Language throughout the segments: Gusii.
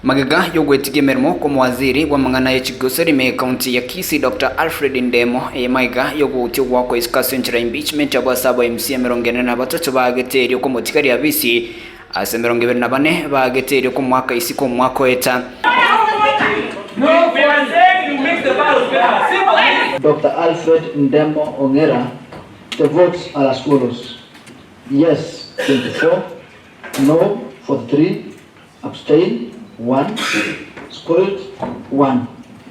Magega y'ogwetigia emeremo kw'omowaziri bw'amang'ana ye chigosori ime y'ecounty ya Kisii Doctor Alfred Ndemo eye magega y'ogotia ogoakwa isiko ase enchera ya impeachment abwo ase aba MCA 42 baagete erio komotigaria abisi ase 24 baagete erio komoaka isiko omwaka oeta. Doctor Alfred Ndemo Ong'era, The votes are as follows, Yes 24, No 43, Abstain 1, Spoilt 1.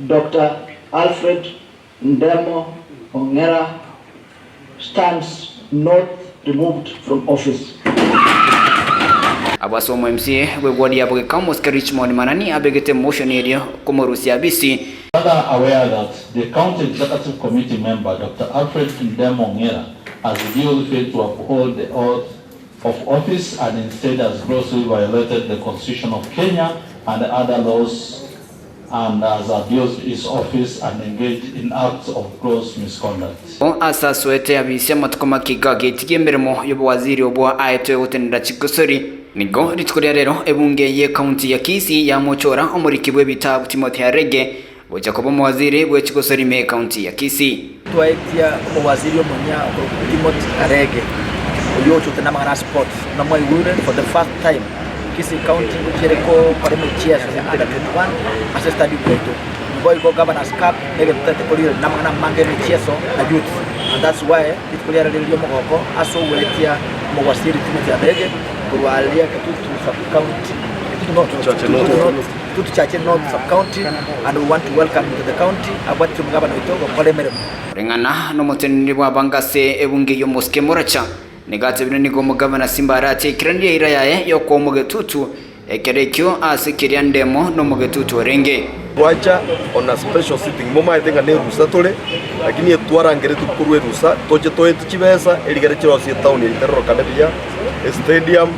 Doctor Alfred Ndemo Ong'era stands not removed from office. Abwo ase omo MCA bw'eward ya Bogeka omosike Richmond Manani abegete emotion erio komorusia abisi. Further aware that the County Executive Committee member Doctor Alfred Ndemo Ong'era has duly failed to uphold the oath of office and instead has grossly violated the Constitution of Kenya and other laws and has abused his office and engaged in acts of gross misconduct. Ase asoete abisia amatuko make iga agetigia emeremo y'obowaziri obwo aetwe gotenenera chigosori. Nigo rituko ria rero ebunge y'ecounty ya Kisii yamochora omoriki bw'ebitabu Timothy Arege gocha koba omowaziri bwe chigosori ime y'ecounty ya Kisii. Twaetia omowaziri omoyia okorokwa Timothy Arege oyio ochote namang'ana a sports buna mwaigure for the first time Kisii county ngochia ere gokora emicheso ya under 21 ase estadium yaito. Niboigo Governors Cup negento totagete korigereria namang'ana amange emicheso na youth and that's why rituko riare rire riomogoko ase ogoetia omowaziri Timothy Arege korwa aria Kitutu sub county Kitutu North, Kitutu North. Kitutu Chache North Sub County and we want to welcome him to the county abwatire omogabana oito gokora emeremo. Koreng'ana nomoteneneri bw'abange ase ebunge y'omosike Moracha, nigo atebire nigo omogabana Simba arache aikeranie eira yaye y'okoa omogetutu ekero ekio ase keria ndemo nomogetutu orenge. Twacha on a special sitting, momaete ng'a nerusa tore, lakini etwarangeretie korwa erusa toche toetwe chibesa erigere chirosie etown yaito erorokane buya, estadium,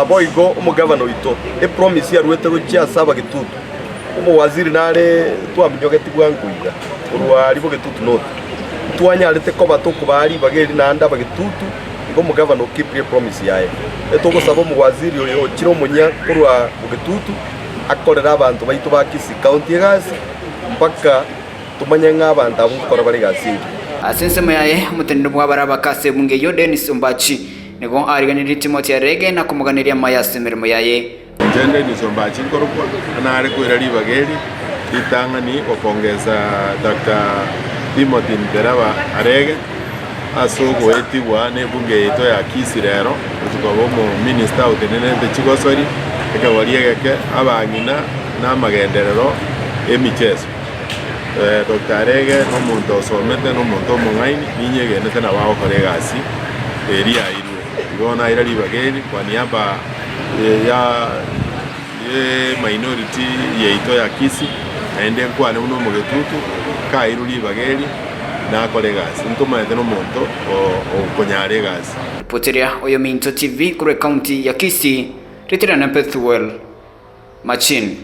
Boigo omogavana oito, epromise yaruete gochia ase abagetutu, omowaziri nare twaminyogeti bwango iga korwa aria bogetutu north, ntwanyarete koba tokobaa ribaga eri naende abagetutu, igo omogavana okipire epromise yaye. Etogosaba omowaziri oyo ochire omoyia korwa bogetutu akorere abanto baito ba Kisii county egasi mpaka tomanye ng'a abanto abwo nkokora bare egasi engiya. Ase ensemo yaye, omoteneneri bw'abarabake ase ebunge eyio Dennis Ombachi Nigo ariganirie Timoti arege na komoganeria amaya ase emeremo yaye. Inche Dennis Ombachi nkorokwa, nare koira ribaga eri ritang'ani gopongesa Doctor Timothy Nderaba Arege ase ogoetigwa nebunge yaito ya Kisii rero gochia koba omominister otenenerete chigosori, ekegori egeke, abang'ina na amagenderero emicheso. Doctor Arege nomonto osomete, nomonto omong'aini, ninyegenete nabo agokora egasi eria airwe. Igo naira ribaga eri kwa niaba ya minority yaito ya Kisii, naende nkwane buna omogetutu, kairwe ribaga eri nakore egasi. Ntomaete nomonto okonyara egasi. Ripoti eria Oyominto TV korwa ecounty ya Kisii, ritirana Bethuel Machin.